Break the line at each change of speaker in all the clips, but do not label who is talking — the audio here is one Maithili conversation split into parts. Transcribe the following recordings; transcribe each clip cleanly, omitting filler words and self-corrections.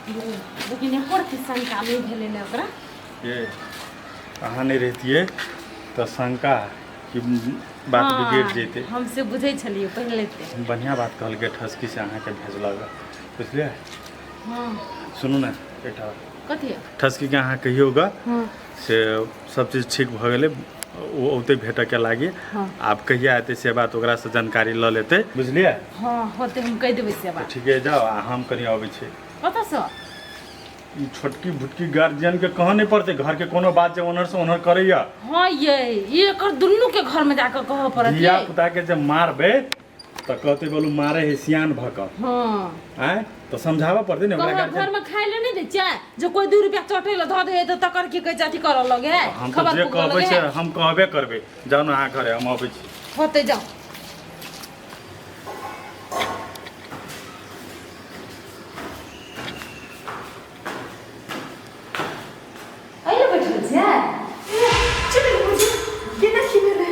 लेकिन एको रत्ती शंका नहि भेलै ने ओकरा।
ये अहाँ नहि रहितियै तऽ शंका कि बात बिगड़ि जैतै।
हम से बुझै छलियै पहिले ते।
बढ़िआँ बात कहलकै ठसकी से अहाँके भेजलक, बुझलियै?
हँ।
सुनू ने एकटा बात।
कथी?
ठसकीके अहाँ कहियौ ग
हँ
से सब चीज ठीक भऽ गेलै, ओ औतै भेटऽके लागी।
हँ।
आब कहिया एतै से बात ओकरासँ जानकारी लऽ लेतै, बुझलियै?
हँ, होतै, हम कहि देबै से बात।
ठीके, जाउ आ हम कनि अबै छी।
कतऽसँ?
ई छोटकी भुटकी गार्जियन के कहऽ नहि पड़तै घरके कोनो बात जे ओनहर से ओनहर करैया।
हँ ये, ई एकर दुनू के घर में जाकर कहऽ पड़त।
धिया
ये।
पुता के जे मारबै तऽ कहतै बोलू मारे है सियान भऽ कऽ।
हँ।
आँय, तऽ समझाबऽ पड़तै ने ओकरा।
कहऽ
गार्जियन
घर में खाय ले नहीं दै छै, जे कोई 2 रुपया चटै ले धऽ दे तऽ तकर की कहै छै अथी करऽ लगे है।
हम तऽ
खबर
जे
पुगऽ
कहबै
लगे
से
है।
हम कहबे करबै। जाउ ने अहाँ घरे, हम अबै छी।
होतै, जाउ। अइले बैठल छियै?
चलू बुझी केना की भेलै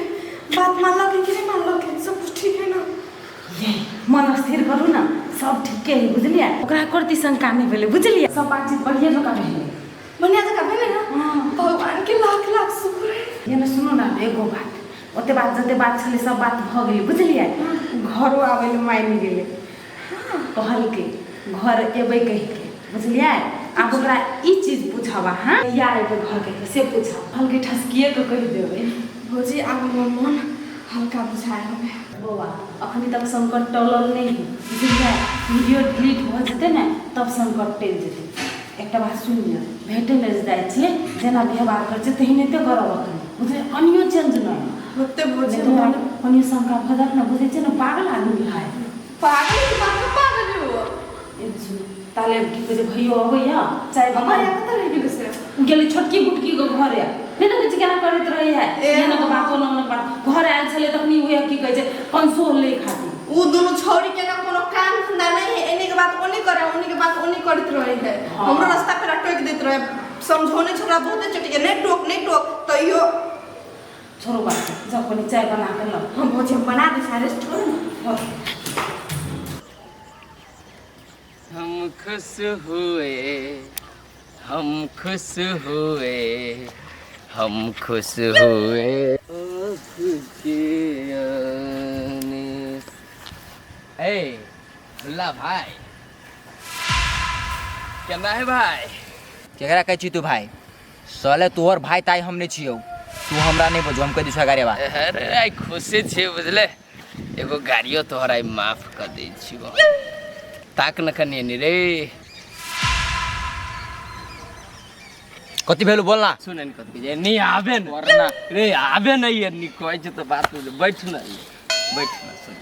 बात, मानलक कि नहि मानलक? सब कुछ ठीक है ना?
ये मन स्थिर करू ने, सब ठीके है, बुझलियै? ओकरा करती शंका नहि भेलै, बुझलियै? सब बातचीत बढ़िए जकाँ भेलै।
बढ़िया जकाँ भेलै ना?
हाँ।
भगवान के लाख लाख शुक्र है।
ये ने सुनू ने एगो बात, ओते बात जते बात छलै सब बात भऽ गेलै, बुझलियै? घरो आबै लए मानि गेलै, कहलकै घर एबै कहिके, बुझलियै? आब ओकरा ई चीज पूछब अहाँ, कहिया एबै घर कहिके से पूछब। कहलकै ठसकिए कऽ कहि देबै।
भौजी, आब हमर मन हल्का बुझाय हमे।
बौआ, अखनी तक संकट टलल नहि है, बुझलियै? वीडियो डिलीट भऽ जेतै ने तब संकट टलि जेतै। एकटा बात सुनि लिअ, भेटै लए जे जाइ छियै, जेना व्यवहार करै छियै तेहनाइते करब अखनी, बुझलियै? कनियो चेंज नहि।
होते भौजी।
नहि तऽ ओकरा कनियो शंका भऽ जायत ने, बुझै छियै ने, पागल आदमी है।
पागल की बात, पागल है वो।
ताले की कहै छै, भैयो अबैया, चाय बना।
भैया कतऽ रहि गेलै से?
गेलै छोटकी बुटकी के घरे। नहि देखै छी केना करैत रहै है?
ए।
एना के बात, ओना ओना बात। घर आयल छलै तखनी उएह की कहै छै कंसोल लै खातिर।
उ दुनू छौरी के ना कोनो काम धंधा नहीं है, एने के बात ओने करे, ओने के बात ओने करैत रहे है।
हाँ।
हमरो रास्ता पर टोक दैत रहे, समझौने छोकरा बहुते चटके, नहीं टोक नहीं टोक तैयो।
छोड़ू बात, जाउ कनि चाय बना कऽ लाउ।
हम भौजी, हम बना दै छी, रेस्ट करू ने।
हँ।
हम खुश हुए, हम खुश हुए, हम खुश हुए आपके आने से। ए भुल्ला भाई, केना है भाई?
केकरा कहै छी तू भाई? साले तोहर भाई ताई हम नहीं छियौ, तू हमरा नहीं बजू, हम कहि दिछौ गाड़ी बा।
अरे आई खुशी छी, बुझले, एगो गाड़ियो तोहर आई माफ कर दै छियो। ताक न कनी एनी रे।
कथी भेलु बोल ना।
सुन न कथी जे नहीं आबे न
वरना
रे आबे नहीं एनी कहै छै तऽ बात बुझ। बैठ न, बैठ न। सुन,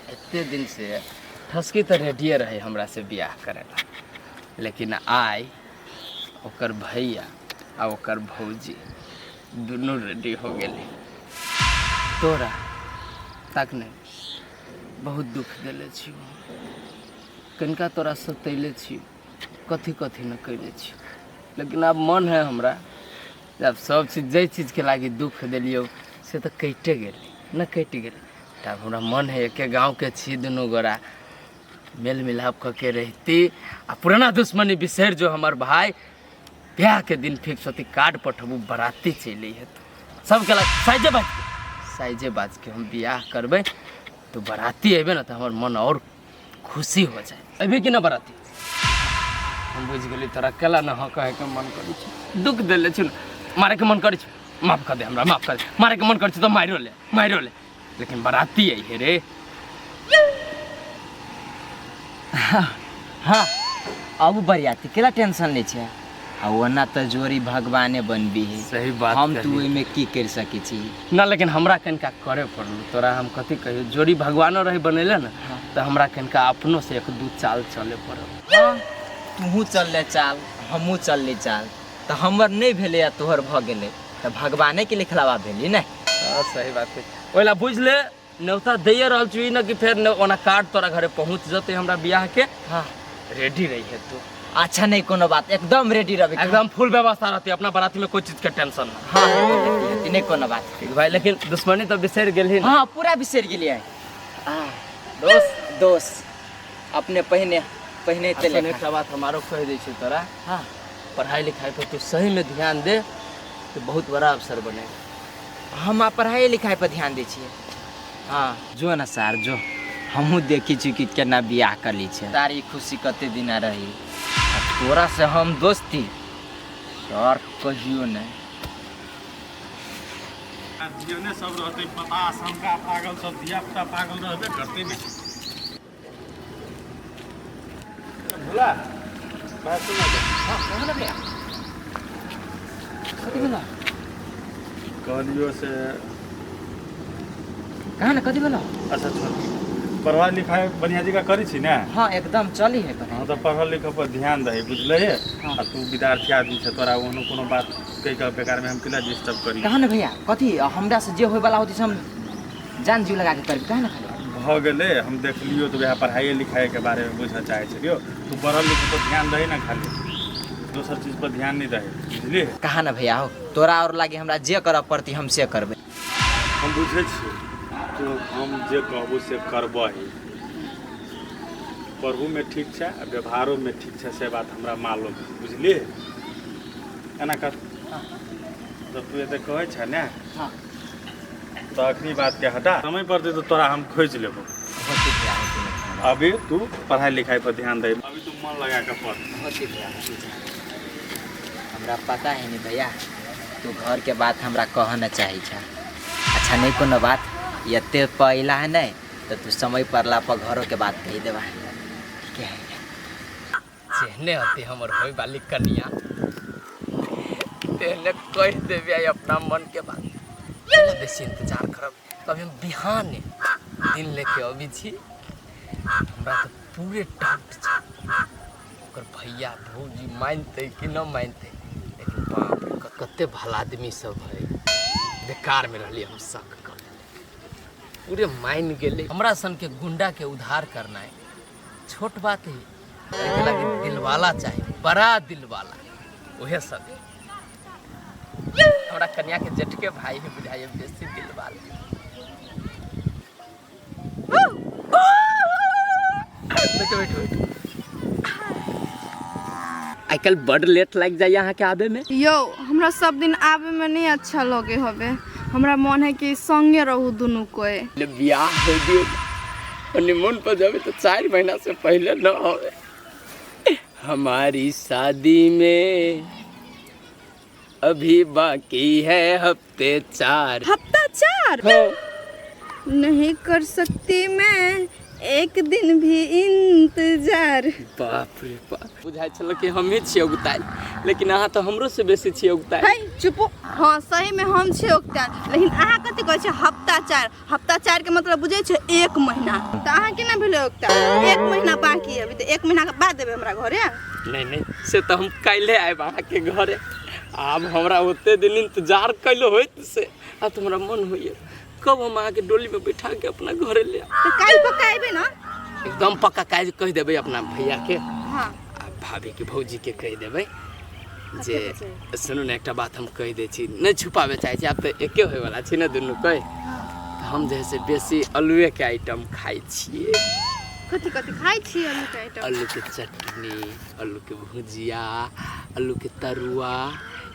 एते दिन से ठसकी तऽ रेडिये रहे हमरा से बियाह करेला, लेकिन आइ ओकर भैया आ ओकर भौजी दुनू रेडी हो गेलै। तोरा तक नहि बहुत दुख देले छी, कनिका तोरा सतैले छी, कथी कथी न कैले छी, लेकिन आब मन है हमरा जब सब चीज जाहि चीजके लागी दुख देलियौ से तऽ कटिए गेलै न, कटि गेलै। तऽ आब हमरा मन है एके गाँवके छी दुनू गोरा, मेल मिलाप कऽ के रहती आ पुराना दुश्मनी बिसरि जो हमर भाय। ब्याहके दिन फिक्स होती, कार्ड पठबू, बराती चलि हेतौ सबके लग, साइजे बाजके, साइजे बाजके हम बियाह करबै। तो बराती अयबे ने तऽ हमर मन और खुशी हो जाए। अयबे कि ना बराती? हम बुझि गेली तोरा केला ना हाँ कहैके मन करै छै। दुख देले छी ने, मारैके मन करै छै, माफ कर दे हमरा, माफ कर दे। मारैके मन करै छै तऽ मारियो ले, मारियो ले, लेकिन बराती अइहे रे।
हाँ, अब बरियाती केला टेंशन ले छै? आ ओना तऽ जोड़ी भगवाने बनबी है।
सही बात।
हम तू
कहली।
ओहिमे की कर सकै छी
ना, लेकिन हमरा कनिका करे पड़ल। तोरा हम कथी कहियो, जोड़ी भगवानो रही बनेले ने तऽ हमरा कनिका अपनो से एक दू चाल चले पड़ल।
हाँ, तूहू चल ले चाल, हमहूँ चल ले चाल, तऽ हमर नहि भेलै आ तोहर भऽ गेलै तऽ भगवाने के लिखलावा भेली ने।
हाँ, सही बात है। ओहि ला बुझि ले, न्योता दैए रहल छी ने कि फेर ने ओना कार्ड तोरा घरे पहुँच जतै हमरा बियाह के।
हाँ।
रेडी रही है तू।
अच्छा, नहीं कोनो बात, एकदम रेडी रहबे।
एकदम फुल व्यवस्था रहती अपना बाराती में, कोई चीज के टेंशन ना।
हाँ, हेतै, नहीं कोनो बात।
ठीक भाई, लेकिन दुश्मनी तो बिसरि गेलही ने?
हाँ, पूरा बिसरि गेलियै।
दोस्त
दोस्त अपने पहिने पहिने
आ
ते
सुन
लेखा
एकटा बात हम आरो कहि दै छियौ तोरा।
हाँ।
पढ़ाई लिखाई पर तू सही में ध्यान दे तो बहुत बड़ा अफसर बनेगा।
हम आ पढ़ाई लिखाई पर ध्यान दै छियै। हाँ जो न सार जो, हमहूँ देखी छी कि केना बियाह कर ली छै। तारी खुशी कते दिना रही, आ तोरा से हम दोस्ती सर कहियो नहीं।
जेने सब रहते पता शंका पागल सब धिया पुता पागल रहबे करते ने। भोला बात सुना दे।
कथी भेलो?
कहलियो से
कहाँ ने कथी भेलो?
अच्छा छोड़, पढ़ाई लिखाई बढ़िया जगह करी छी ने?
हाँ एकदम चली है पढ़ाई।
हाँ तो पढ़ल लिखल पर ध्यान दही बुझले।
हाँ।
आ तू विद्यार्थी आदमी छै, तोरा ओहनो कोनो बात कहि के बेकार में हम केना डिस्टर्ब करी?
कहाँ ने भैया कथी हमरा से जे होय वाला होती से हम जान जीव लगा के करबी, कहाँ ने खाली
भऽ गेलै। हम देखलियो तऽ वएह पढ़ाइए लिखाई के बारे में बुझऽ चाहै छलियो। तू पढ़ल लिखल पर ध्यान दही ना, खाली दोसर चीज पर ध्यान नहीं दही बुझलिए।
कहाँ ने भैया हो, तोरा और लागे हमरा जे करऽ पड़ती हम से करबै।
हम बुझै छियै तू हम जे कहबो से करबही, पढ़ूमे ठीक छै आ व्यवहारोमे ठीक छै, से बात हमरा मालूम है बुझलिए। एना कर जब तू एते कहै छै ने।
हाँ।
तऽ अखनी बात के हटा, समय पड़तै तऽ तोरा हम खोजि लेबो।
होती भैया होती नहीं।
अभी तू पढ़ाई लिखाई पर ध्यान दे, अभी तू मन लगा के पढ़।
होती भैया होती। हमरा पता है नहीं भैया तू घर के बात हमरा कह न चाही छा। अच्छा नहीं कोनो बात, एते पहिला है नहीं तो तू समय पड़ला पर घरों के बात कही देबा। ठीक है।
जेहने होती हमर होय वाली कनिया तेहने कहि देबे आई अपना मन के बात। चलो बेसी इंतजार करब तभी हम बिहाने दिन लेके अबै छी। हमरा तऽ पूरे डाउट छै ओकर भैया भौजी मानतै कि न मानतै, लेकिन बाप रे कते भला आदमी सब है। बेकार में रहली हम शक कर पूरे मान गेलै। हमरा सन के गुंडा के उद्धार करना है छोट बात है, एहिके लागी दिलवाला चाहिए, बड़ा दिलवाला। उहे सब है। हमरा कन्या के जेठके भाई है बुझाइए बेसी दिलवाला। बैठो बैठो बैठो। आइ काल्हि बड लेट लागि जाइए अहाँके आबे में।
यौ हमरा सब दिन आबे में नहीं अच्छा लगे हबे, हमरा मन है कि संगे रहू दुनू कोई।
ले बियाह हो गेल हनीमून पर जाबे तो 4 महीना से पहले न होवे। हमारी शादी में अभी बाकी है हफ्ते 4।
हफ्ता 4?
हाँ।
नहीं कर सकती मैं एक दिन भी इंतजार।
बाप रे बाप, बुझाइ छल कि हमही छियै उगतायल, लेकिन अहाँ तऽ हमरो से बेसी छियै उगतायल।
है चुपो। हाँ सही में हम छियै उगतायल, लेकिन अहाँ कथी कहै छियै हफ्ता 4? हफ्ता 4 के मतलब बुझै छियै 1 महीना। तऽ अहाँ केना भेलै उगतायल? 1 महीना बाकी है अभी, तऽ 1 महीना के बाद देबै हमरा घरे।
नहीं नहीं से तऽ हम काल्हि आयब अहाँके घरे। आब हमरा ओते दिन इंतजार कैलो होइत से आब तऽ हमरा मन होइए कब हम अहाँके डोली में बैठा के अपना घरे ले आब।
तऽ काल्हि पक्का अयबै ना?
एकदम पक्का काल्हि कहि देबै अपना भैया के।
हाँ।
आ भाभी के भौजी के कहि देबै जे सुनू ने एकटा बात हम कहि दै छी, नहि छुपाबे चाहै छी, आब तऽ एके होयवला छी ने दुनू कोइ। तऽ हम जे है से बेसी आलुएके आइटम खाइ छियै।
कथी कथी खाइ छियै आलूके आइटम?
आलूके चटनी, आलूके भुजिया, आलूके तरुआ,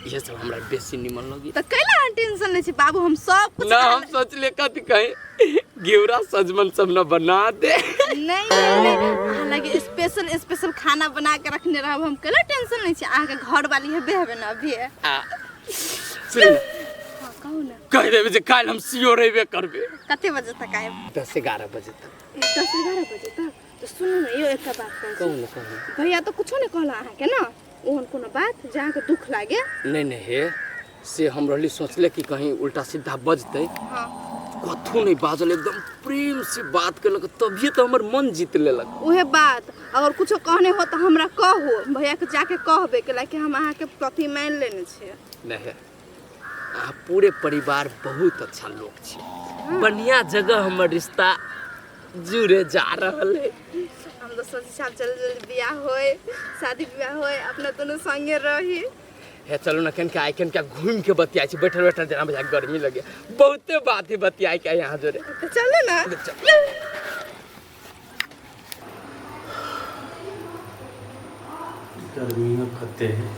इहे सब हमरा बेसी निमन लगैए।
तऽ कैला अहाँ टेंशन लै छी बाबू, हम सब कुछ
ना हम सोचलियै कथी कही घिउरा सजमन सब न बना दे।
नहीं नहीं नहीं, अहाँ लागी स्पेशल स्पेशल खाना बना के रखने रहब हम, कैला टेंशन लै छी? अहाँके घर वाली हेबे हेबे ने अभी।
आ सुन ने,
हाँ कहू ने।
कहि देबै जे काल्हि हम सियोर अयबे करबै।
कते बजे तक आयब?
10-11 बजे तक।
10-11 बजे तक? तऽ सुनू ने यौ एकटा बात कहै छी।
कहू ने कहू।
भैया तऽ कुछो नहि कहला अहाँके ने ओहन कोनो बात जे अहाँके दुख लागे?
नहीं नहीं हे से हम रहली सोचले कि कहीं उल्टा सीधा बजतै।
हाँ।
कथू नहीं बाजल, एकदम प्रेम से बात केलक, तभिए तऽ हमर मन जीत लेलक।
उहे बात अगर कुछो कहने हो तऽ हमरा कहू, भैया के जाके कहबै के लागी हम अहाँके प्रति मान लेने छियै।
नहीं अहाँ पूरे परिवार बहुत अच्छा लोग छी, बढ़िया जगह हमर रिश्ता जुड़े जा रहल है।
हम तऽ सोचै छी आब जल्दी जल्दी बियाह होय, शादी बियाह होय, अपना दुनू संगे रही।
हे चलू ने कनिका आइ कनिका घूमि के बतियाइ छी, बैठल बैठल जेना बुझाइ गर्मी लगे, बहुते बात है बतियाइ के यहाँ जोरे।
तऽ चलू ने।
चलू।
गर्मियो कते है।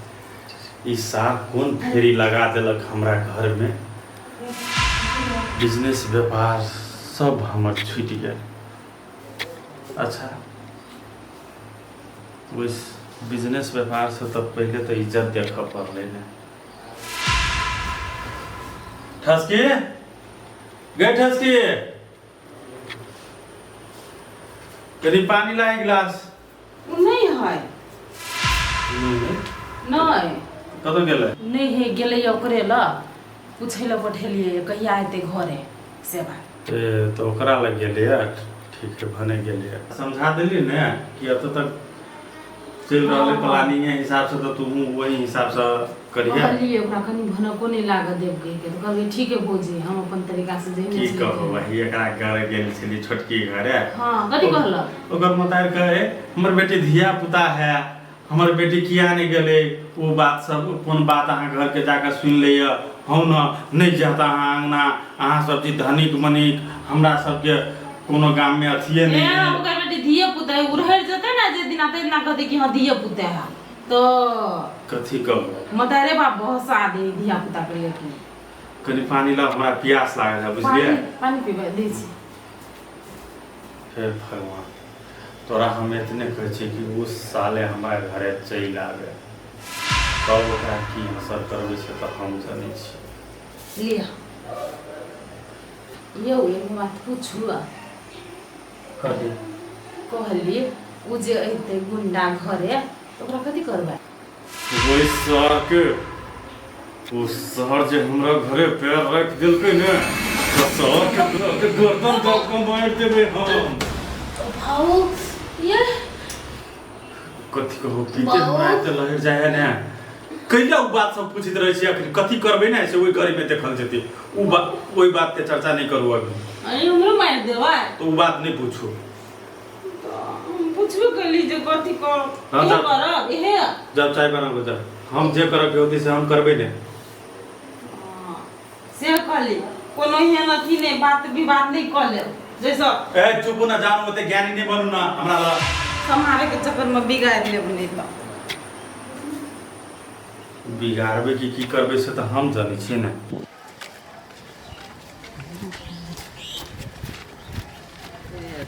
ई सार कोन फेरी लगा देलक हमरा घरमे। बिजनेस व्यापार सब हमर छूटि गेल। अच्छा, ओहि बिजनेस व्यापारसँ तऽ पहिले तऽ इज्जत देखऽ पड़लै ने। ठसकी गे, ठसकी, कनि पानी ला एक गिलास।
ओ नहि है।
नहि?
नहि।
कतऽ गेलै?
नहि है, गेलै ओकरे लऽ, पूछै लए पठेलियै कहिया एतै घरे, से बात।
ए, तऽ ओकरा लग गेलैए। ठीक है, भने गेलैए। समझा देली ने कि एतऽ तक चलि रहल है प्लानिंग हिसाबसँ, तऽ तू ओहि हिसाबसँ करिहे।
कहलियै ओकरा कनि भनको नहि लागऽ देब कहिके, तऽ कहलकै ठीक है भौजी, हम अपन तरीकासँ जे
की कहू, वही एकरा घर गेल छली छोटकी घरे।
हँ, कथी कहलक?
ओकर मोतारि कहे हमर बेटी धिया पुता है, हमर बेटी किया नहि गेलै। ओ बात सब कोन बात अहाँ घरके जाकऽ सुनि लैए। हौ ने, नहि जाता अहाँ अङ्गना, अहाँ सब जी धनिक मनिक, हमरा सबके कोनो गाममे अथिए नहि
ए
है।
ओकर बेटी धिये पुता है, उड़हरि जेतै ने जे दिना तै दिना कहतै कि हँ धिये पुता है तो।
कथी कहू?
मतारे बाप भसा दे धिया पुता के लेके।
कनि पानी ला, हमरा प्यास लागल है, बुझलियै?
पानी, पानी पीबै दै छी।
हे भगवान, तोरा हम एतने कहै छियै कि ओ साले हमरा घरे चलि आबे, तब ओकरा की असर करबै छै तऽ हम जनै छी।
लिअ यौ, एगो बात पूछू?
कथी?
कहली ओ जे अयतै गुंडा घरे तऽ ओकरा कथी करबै?
ओहि सारके, ओ सार जे हमरा घरे पैर राखि देलकै ने, तऽ सारके के गर्दन दऽ कऽ मारि देबै हम।
भाऊ ये।
कथी कहू, पीते हमरा एते लहरि जाइ है ने। कैला ओ बात सब पूछैत रहै छी अखन? कथी करबै ने से ओहि घड़ी में देखल जेतै। ओ बात, ओहि बात के चर्चा नहि करू अभी।
अरे, हमरो मारि देबै।
तऽ ओ बात नहि पूछू।
हम पुछबे कैली जे कथी कर।
हाँ,
इहे
जा।
करब इहे।
जब चाय बनाबो जा, हम जे करऽ के होतै से हम करबै ने।
हाँ, से कहली कोनो एहन अथी नहि, बात विवाद नहि कऽ लेब जैसँ।
ए, चुप ना, जानू, ओते ज्ञानी नहि बनू ना हमरा लग।
सम्हारे के चक्कर में बिगाड़ि लेब नहि तऽ।
बिगाड़बै कि की करबै से तऽ हम जनै छियै ने।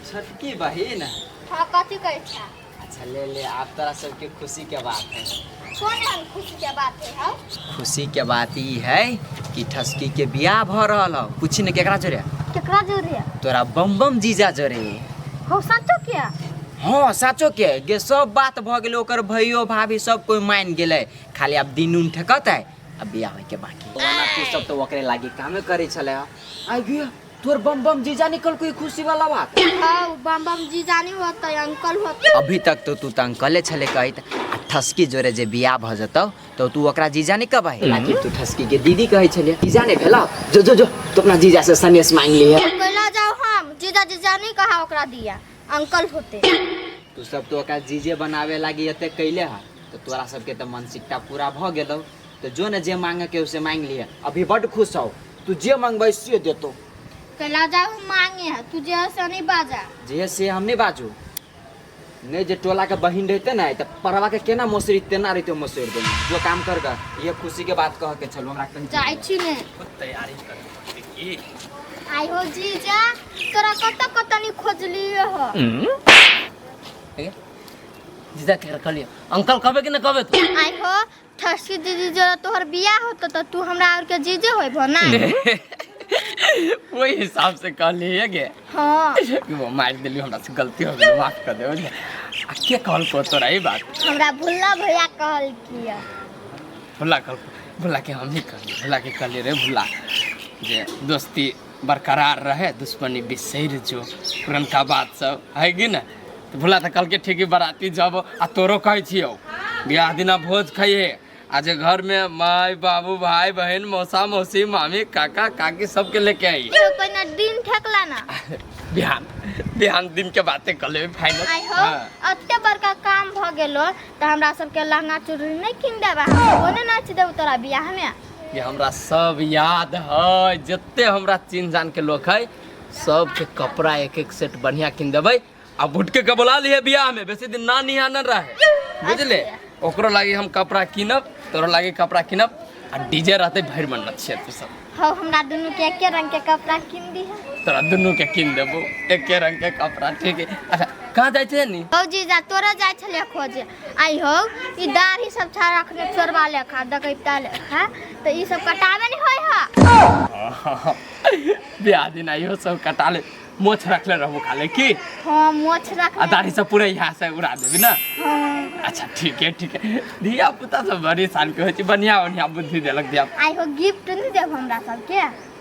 छोटकी बहिन।
हाँ, कथी कहै छै?
अच्छा, ले ले, आब तोरा सबके खुशी के बात है।
कोन एहन खुशी के बात है हौ?
खुशी के बात ई है कि ठसकी के बियाह भ रहल हो। पूछी ने केकरा जोरे।
केकरा जोरे?
तोरा बम बम जीजा जोरे।
हौ, सचो के?
हाँ, साचो के गे। सब बात भ गेलै, ओकर भैयो भाभी सब कोई मान गेलै। खाली आब दिन उन ठेकत है, अब बियाह होय के बाकी। ओना तू सब तो ओकरे लागी कामे करे छले। आई गया तोर बम बम जीजा निकल कोई खुशी वाला बात।
हौ, बम बम जीजा नहीं होतै, अंकल होतै।
अभी तक तो तू त अंकले छले कहैत, आ ठसकी जोरे जे बियाह भ जतौ तो तू ओकरा जीजा नहीं कहबही? आखिर तू ठसकी के दीदी कहै छले, जीजा नहीं भेलौ? जो जो जो, तू अपना जीजा से सनेस मांग लिहे।
कैला जाओ हम जीजा जीजा नहीं कहा, ओकरा दिया अंकल होते।
तू सब तो ओकरा जीजे बनावे लागी एते कैले ह, तो तोरा सबके तो मानसिकता पूरा भ गेलौ। तो जो ने जे मांगे के उसे मांग लिहे। अभी बड खुश हो तू, जे मांगबै से देतो।
कैला जाओ हम मांगे है, तू जे से नहीं बाजा।
जे से हम नहीं बाजू नहीं, जे टोला के बहिन रहते ना त परवा के केना मोसरी तेना रहते मोसरी देने। जो काम कर गा, ये खुशी के बात कह के चलो हमरा कहीं।
जाइ छी ने।
तैयारी करे पड़तै की?
आई हो जीजा, तोरा कत कत नहीं खोजलिए हो।
जीजा केकरा कहलियै? अंकल कहबै कि नहि कहबै तू?
आई हो ठसकी दीदी जरा तोहर बियाह होतो त तू हमरा और के जीजे होइबो ना?
ओहि हिसाब से कहलियै गे।
हाँ।
कि वो मारि देलियै, हमरा से गलती हो गेलै, माफ कर दे, बुझलियै? आ के कहलको तोरा ई बात?
हमरा भुल्ला भैया कहल किया।
भुल्ला कहलको? भुल्ला के हम ही कहलियै, भुल्ला के कहलियै रे भुल्ला, जे दोस्ती बरकरार रहे, दुश्मनी बिसरि जो, पुरनका बात सब है कि ने। तऽ भुल्ला तऽ कहलकै ठीक है, बराती जब आ तोरो कहै छियौ, बियाह दिना भोज खइहे, आ जे घरमे माय बाबू भाई बहन मौसा मौसी मामी काका काकी सबके लेके आई।
तो पहिने दिन ठेकला ना।
बिहान, बिहान दिन के बातें कर लेबै फाइनल।
आई हो, एते बड़का काम भ गेलो त हमरा सबके लहंगा चुनरी नहीं किन देबा? हम ओने नाच देबो तोरा बियाह में।
ये हमरा सब याद है, जते हमरा चिन्ह जान के लोग है सबके कपड़ा एक एक सेट बढ़िया किन देबै। आ भुटके के बोला लिए बियाह में, बेसी दिन ना निहा न रहे, बुझले? ओकरो लागी हम कपड़ा कीनब, तोरो लागी कपड़ा कीनब, आ डीजे रहते भरि मन नचिए तू सब।
हौ, हमरा दुनू के एके रंग के कपड़ा कीन दिहे।
तोरा दुनू के कीन देबो एके रंग के कपड़ा, ठीक है। अच्छा कहाँ जाइ छै नी?
हौ जीजा, तोरे जाइ छलियै खोजे। आई हौ, ई दाढ़ी सब छा रखने चोरबा लेखा डकैता लेखा, तऽ ई सब कटाबे नहीं होय हा।
बियाह दिन इहो सब कटा ले, मोछ रखले रहबो खाले की?
हाँ, मोछ रखले।
आ दाढ़ी सब पूरे यहाँ से उड़ा देबी ना?
हाँ।
अच्छा ठीक है ठीक है। धिया पुता सब बड़ी साल के होइ छै, बढ़िया बढ़िया बुद्धि देलक धिया।
आई हो, गिफ्ट नहीं देब हमरा सबके?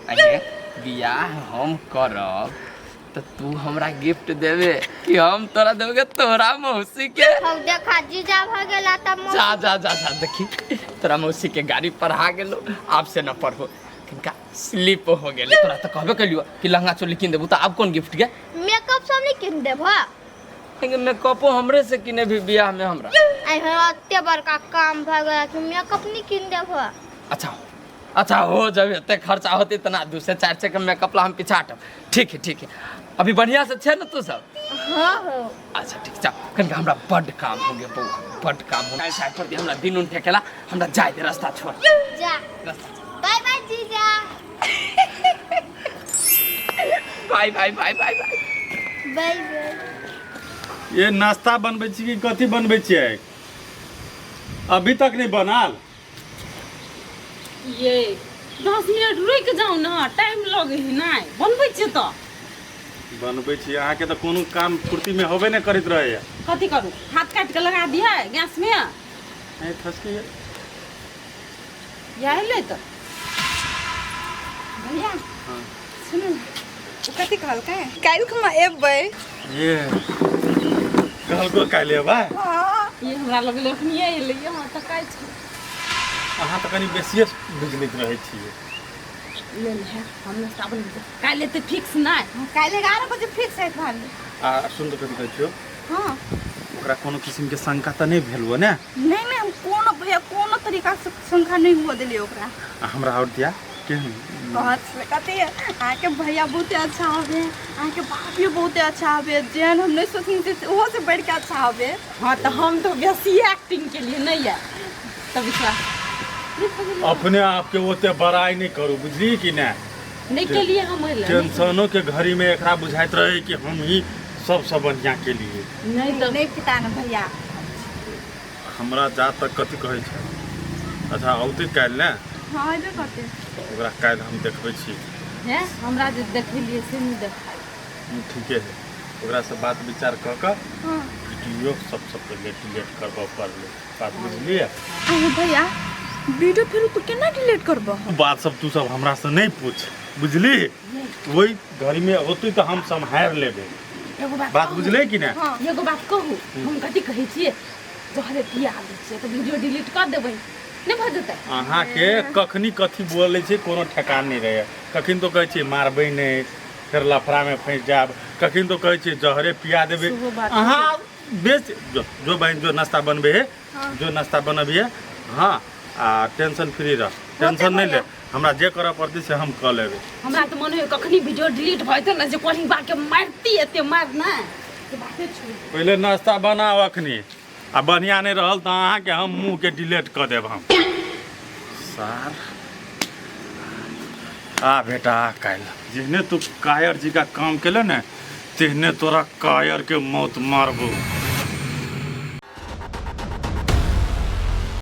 अरे बियाह हम करब तो तू हमरा गिफ्ट देबे कि हम तोरा देबे तोरा मौसी के?
हौ देखा, जीजा भ गेला तब
जा जा जा जा, देखी तोरा मौसी के गाड़ी पढ़ा गेलो, आब से न पढ़ो, किनका स्लिप हो गेलै। तोरा तऽ कहबे कलियो कि लहंगा चोली कीन देबू, तऽ आब कोन गिफ्ट के?
मेकअप सब नहीं कीन देब?
लेकिन मेकअपो हमरे से किने भी बियाह में हमरा।
आई हो, एते बड़का काम भ गेला कि मेकअप नहीं कीन देब?
अच्छा अच्छा, हो जब एते खर्चा होते इतना 2 से 4 से के मेकअप ला हम पीछा हटब। ठीक है ठीक है, अभी बढ़िया से छे ना तू सब?
हाँ हो।
अच्छा ठीक, जा कनिका हमरा बड काम हो गया बौआ, बड काम हो गया। साइड पर हमरा दिन उन ठेकेला, हमरा जाय दे, रास्ता छोड़।
जा
रास्ता।
बाय बाय जीजा।
Bye bye bye bye bye
bye bye.
ये नाश्ता बनबै छी कि कथी बनबै छियै? अभी तक नहीं बनाल?
ये 10 मिनट रुकि जाउ ना, टाइम लगे है ना, बनबै छियै तऽ।
बनबै छी, अहाँके तऽ कोनो काम फुर्ती में होबे नहि करैत रहैया।
कथी करू, हाथ काटि के लगा दिहे गैस में?
नहीं फसकी
या एलै तऽ भैया।
हाँ
सुनू,
ओ कथी कहलकै? काल्हि खुमा एबै।
ये कहलको काल्हि एबै?
हाँ।
ये हमरा लगलै अखनिये एलै, यहाँ तऽ काल्हि छै।
अहाँ तऽ कनि बेसिए बिजलित रहै छियै।
ले ले, हम नाश्ता बनबै, काल्हि एतै फिक्स नहि?
काल्हि 11 बजे फिक्स है भाभी।
आ सुन तऽ कथी कहै छियौ?
हाँ।
ओकरा कोनो किसिमके शंका तऽ नहि भेल हो ने?
नहीं नहीं, हम कोनो भैया कोनो तरीका से शंका नहीं हुआ दिलियै ओकरा।
आ हमरा आओर दिया केहन
कहत कथी, अहाँके भैया बहुते अच्छा हवे, अहाँके भाभियो बहुते अच्छा हवे, जेहन हम नहीं सोचनी से ओहो से बढ़ि के अच्छा हवे।
हाँ तऽ हम तऽ बेसी एक्टिंग के लिए नहीं है तऽ विश्वास
अपने आप के ओते बड़ाई नहीं करू, बुझली कि नहीं?
नहीं के लिए हम एलै।
टेंशनों के घड़ी में एकरा बुझाइत रहे कि हम ही सबसे बढ़िया के लिए।
नहीं तो
नहीं पिता न भैया।
हमरा जा तक कथी कहै छै? अच्छा औते काल्हि ने?
हाँ एबे करते।
ओकरा काल्हि हम देखबै छी।
हैं, हमरा जे देखेलियै से नहीं देखाइ।
ठीके है, ओकरा से बात विचार कऽ कऽ
हाँ
वीडियो सबसे पहिले डिलीट करबऽ पड़लै, बात बुझलियै?
अरे भैया वीडियो फेर तू केना डिलीट करबह?
बात सब तू सब हमरा से नहीं पूछ, बुझली? वही घड़ी में होतै तऽ हम सम्हारि लेबै,
एगो बात
बात बुझलै कि नहि?
हाँ।
एगो बात कहू, हम कथी कहै छियै, जहरे पिया दै छियै तऽ वीडियो डिलीट कऽ देबै, नहि भऽ जेतै?
अहाँके कखनी कथी बोलै छै कोनो ठेकान नहि रहैए। कखन तो कहै छियै मारबै नहि, फेर लफड़ामे फँसि जायब, कखन तो कहै छियै जहरे पिया देबै।
सेहो बात।
अहाँ बेच जो जो बहिन जो नाश्ता बनबै है, जो नाश्ता बनबियै। हाँ, आ टेंशन फ्री रह, टेंशन नहि ले, हमरा जे करऽ पड़तै से हम कऽ लेबै।
हमरा तऽ मन होइए कखनी वीडियो डिलीट भऽ जेतै ने, जे कोनी बाके मारती, एते मार ने से बाते छोड़ि।
पहिले नाश्ता बनाउ अखनी, आ बढ़िया नहि रहल तऽ अहाँके हम मुँहके डिलीट कऽ देब हम। सार आ बेटा, काल्हि जेहने तू कायर जी का काम केले ने, तेहने तोरा कायर के मौत मारबो।